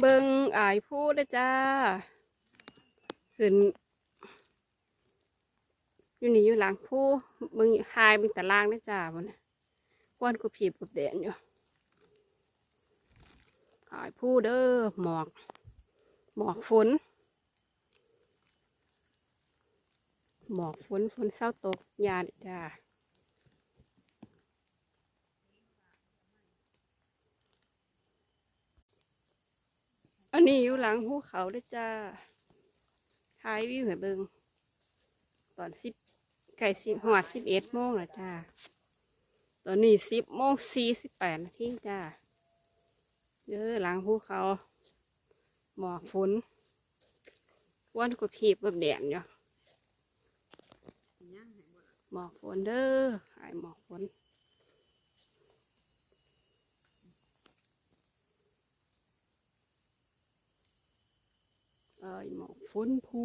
ເບິ່ງອ້າຍພູເດີຈ້າ ຂຶ້ນຢູ່ນີ້ ຢູ່ຫຼັງພູ ເບິ່ງ ຖ່າຍເບິ່ງຕາລ່າງເດີຈ້າ ພຸ້ນນະ ຄວັນກໍພີບກັບແດນຢູ່ ອ້າຍພູເດີ ໝອກ ໝອກຝົນ ໝອກຝົນ ຝົນເຊົາຕົກ ຢ່າເດີຈ້າ. ອັນນີ້ຢູ່ຫຼັງພູເຂົາເດີຈ້າ ຖ່າຍວິວໃຫ້ເບິ່ງ ຕອນສິບ ໃກ້ຊິຮອດສິບເອັດໂມງແລ້ວຈ້າ ຕອນນີ້ສິບໂມງສີ່ສິບແປດນາທີຈ້າ ເດີ ຫຼັງພູເຂົາ ໝອກຝົນ ຄວັນກໍພີບກັບແດນຢູ່ ໝອກຝົນເດີ ອ້າຍໝອກຝົນ ອ້າຍໝອກຝົນພູ.